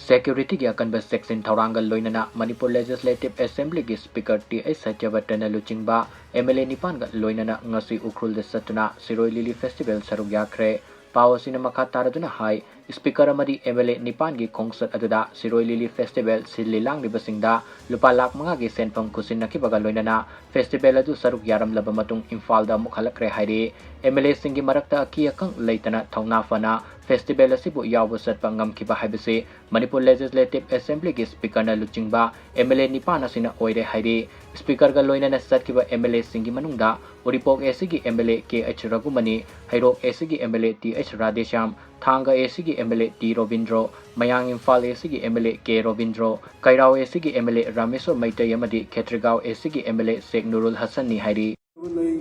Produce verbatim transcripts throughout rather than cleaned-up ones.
ꯁꯦꯀ꯭ꯌꯨꯔꯤꯇꯤꯒꯤ ꯑꯀꯟꯕ ꯆꯦꯛꯁꯤꯟ ꯊꯧꯔꯥꯡꯒ ꯂꯣꯏꯅꯅ ꯃꯅꯤꯄꯨꯔ ꯂꯦꯖꯤꯁꯂꯦꯇꯤꯚ ꯑꯦꯁꯦꯝꯕ꯭ꯂꯤꯒꯤ ꯁ꯭ꯄꯤꯀꯔ ꯇꯤ ꯑꯩꯆ ꯁꯇ꯭ꯌꯕ꯭ꯔꯇꯅ ꯂꯨꯆꯤꯡꯕ ꯑꯦꯝ ꯑꯦꯜ ꯑꯦ ꯅꯤꯄꯥꯟꯒ ꯂꯣꯏꯅꯅ ꯉꯁꯤ ꯎꯈ꯭ꯔꯨꯜꯗ ꯆꯠꯇꯨꯅ ꯁꯤꯔꯣꯏ ꯂꯤꯂꯤ ꯐꯦꯁꯇꯤꯚꯦꯜ ꯁꯔꯨꯛ ꯌꯥꯈ꯭ꯔꯦ꯫ ꯄꯥꯎ ꯑꯁꯤꯅ ꯃꯈꯥ ꯇꯥꯔꯗꯨꯅ ꯍꯥꯏ, ꯁ꯭ꯄꯤꯀꯔ ꯑꯃꯗꯤ ꯑꯦꯝ ꯑꯦꯜ ꯑꯦ ꯅꯤꯄꯥꯟꯒꯤ ꯈꯣꯡꯆꯠ ꯑꯗꯨꯗ ꯁꯤꯔꯣꯏ ꯂꯤꯂꯤ ꯐꯦꯁꯇꯤꯚꯦꯜ ꯁꯤꯜꯂꯤ ꯂꯥꯡꯂꯤꯕꯁꯤꯡꯗ ꯂꯨꯄꯥ ꯂꯥꯈ ꯃꯉꯥꯒꯤ ꯁꯦꯟꯐꯝ ꯈꯨꯠꯁꯤꯟꯅꯈꯤꯕꯒ ꯂꯣꯏꯅꯅ ꯐꯦꯁꯇꯤꯚꯦꯜ ꯑꯗꯨ ꯁꯔꯨꯛ ꯌꯥꯔꯝꯂꯕ ꯃꯇꯨꯡ ꯏꯝꯐꯥꯜꯗ ꯑꯃꯨꯛ ꯍꯜꯂꯛꯈ꯭ꯔꯦ ꯍꯥꯏꯔꯤ꯫ ꯑꯦꯝ ꯑꯦꯜ ꯑꯦꯁꯤꯡꯒꯤ ꯃꯔꯛꯇ ꯑꯀꯤ ꯑꯈꯪ ꯂꯩꯇꯅ ꯊꯧꯅꯥ ꯐꯅ ꯐꯦꯁꯇꯤꯚꯦꯜ ꯑꯁꯤꯕꯨ ꯌꯥꯎꯕ ꯆꯠꯄ ꯉꯝꯈꯤꯕ ꯍꯥꯏꯕꯁꯤ ꯃꯅꯤꯄꯨꯔ ꯂꯦꯖꯤꯁꯂꯦꯇꯤꯚ ꯑꯦꯁꯦꯝꯕ꯭ꯂꯤꯒꯤ ꯁ꯭ꯄꯤꯀꯔꯅ ꯂꯨꯆꯤꯡꯕ ꯑꯦꯝ ꯑꯦꯜ ꯑꯦ ꯅꯤꯄꯥꯟ ꯑꯁꯤꯅ ꯑꯣꯏꯔꯦ ꯍꯥꯏꯔꯤ꯫ ꯁ꯭ꯄꯤꯀꯔꯒ ꯂꯣꯏꯅꯅ ꯆꯠꯈꯤꯕ ꯑꯦꯝ ꯑꯦꯜ ꯑꯦꯁꯤꯡꯒꯤ ꯃꯅꯨꯡꯗ ꯎꯔꯤꯄꯣꯛ ꯑꯦꯁꯤꯒꯤ M L A K H Raghumani, Heirok ꯑꯦꯁꯤꯒꯤ M L A T H Radheshyam, Thanga ꯑꯦꯁꯤꯒꯤ M L A T Robindro, Mayang Imphal ꯑꯦꯁꯤꯒꯤ M L A K Robindro, Keirao ꯑꯦꯁꯤꯒꯤ M L A Rameshwor Meitei ꯑꯃꯗꯤ ꯈꯦꯇ꯭ꯔꯤꯒꯥꯎ ꯑꯦꯁꯤꯒꯤ ꯑꯦꯝ ꯑꯦꯜ ꯑꯦ ꯁꯦꯛ ꯅꯨꯔꯨꯜ ꯍꯁꯟꯅꯤ ꯍꯥꯏꯔꯤ꯫ ꯂꯩ꯫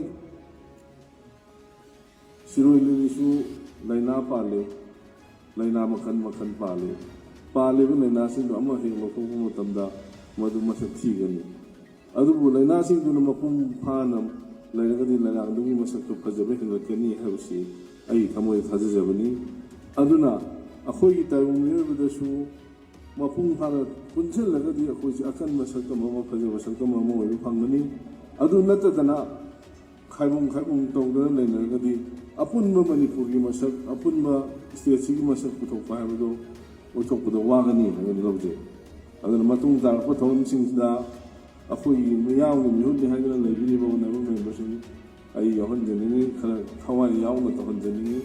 ꯁꯤꯔꯣꯏ ꯂꯤꯂꯤꯁꯨ ꯂꯥꯏꯅꯥ ꯄꯥꯜꯂꯤ, ꯂꯥꯏꯅꯥ ꯃꯈꯜ ꯃꯈꯜ ꯄꯥꯜꯂꯤ꯫ ꯄꯥꯜꯂꯤꯕ ꯂꯥꯏꯅꯥꯁꯤꯡꯗꯣ ꯑꯃ ꯍꯦꯛ ꯂꯧꯊꯣꯛꯄ ꯃꯇꯝꯗ ꯃꯗꯨ ꯃꯁꯛ ꯊꯤꯒꯅꯤ꯫ ꯑꯗꯨꯕꯨ ꯂꯥꯏꯅꯥꯁꯤꯡꯗꯨꯅ ꯃꯄꯨꯡ ꯐꯥꯅ ꯂꯩꯔꯒꯗꯤ ꯂꯩꯅꯥꯗꯨꯒꯤ ꯃꯁꯛꯇꯨ ꯐꯖꯕ ꯍꯦꯟꯒꯠꯀꯅꯤ ꯍꯥꯏꯕꯁꯤ ꯑꯩꯒꯤ ꯊꯃꯣꯏꯗ ꯊꯥꯖꯖꯕꯅꯤ꯫ ꯑꯗꯨꯅ ꯑꯩꯈꯣꯏꯒꯤ ꯇꯥꯏꯕꯪ ꯃꯤꯑꯣꯏꯕꯗꯁꯨ ꯃꯄꯨꯡ ꯐꯥꯅ ꯄꯨꯟꯁꯤꯜꯂꯒꯗꯤ ꯑꯩꯈꯣꯏꯁꯦ ꯑꯀꯟꯕ ꯁꯛꯇꯝ ꯑꯃ, ꯐꯖꯕ ꯁꯛꯇꯝ ꯑꯃ ꯑꯣꯏꯕ ꯐꯪꯒꯅꯤ꯫ ꯑꯗꯨ ꯅꯠꯇꯗꯅ ꯈꯥꯏꯕꯨꯡ ꯈꯥꯏꯕꯨꯡ ꯇꯧꯗꯅ ꯂꯩꯅꯔꯒꯗꯤ ꯑꯄꯨꯟꯕ ꯃꯅꯤꯄꯨꯔꯒꯤ ꯃꯁꯛ, ꯑꯄꯨꯟꯕ ꯁ꯭ꯇꯦꯠꯁꯤꯒꯤ ꯃꯁꯛ ꯄꯨꯊꯣꯛꯄ ꯍꯥꯏꯕꯗꯣ ꯑꯣꯏꯊꯣꯛꯄꯗ ꯋꯥꯒꯅꯤ ꯍꯥꯏꯅ ꯂꯧꯖꯩ꯫ ꯑꯗꯨꯅ ꯃꯇꯨꯡ ꯇꯥꯔꯛꯄ ꯊꯧꯔꯝꯁꯤꯡꯁꯤꯗ ꯑꯩꯈꯣꯏꯒꯤ ꯃꯤꯌꯥꯝꯒꯤ ꯃꯤꯍꯨꯠꯅꯤ ꯍꯥꯏꯗꯨꯅ ꯂꯩꯕꯤꯔꯤꯕ honourable memberꯁꯤꯡ ꯑꯩ ꯌꯥꯎꯍꯟꯖꯅꯤꯡꯉꯤ, ꯈꯔ ꯊꯋꯥꯏ ꯌꯥꯎꯅ ꯇꯧꯍꯟꯖꯅꯤꯡꯉꯤ꯫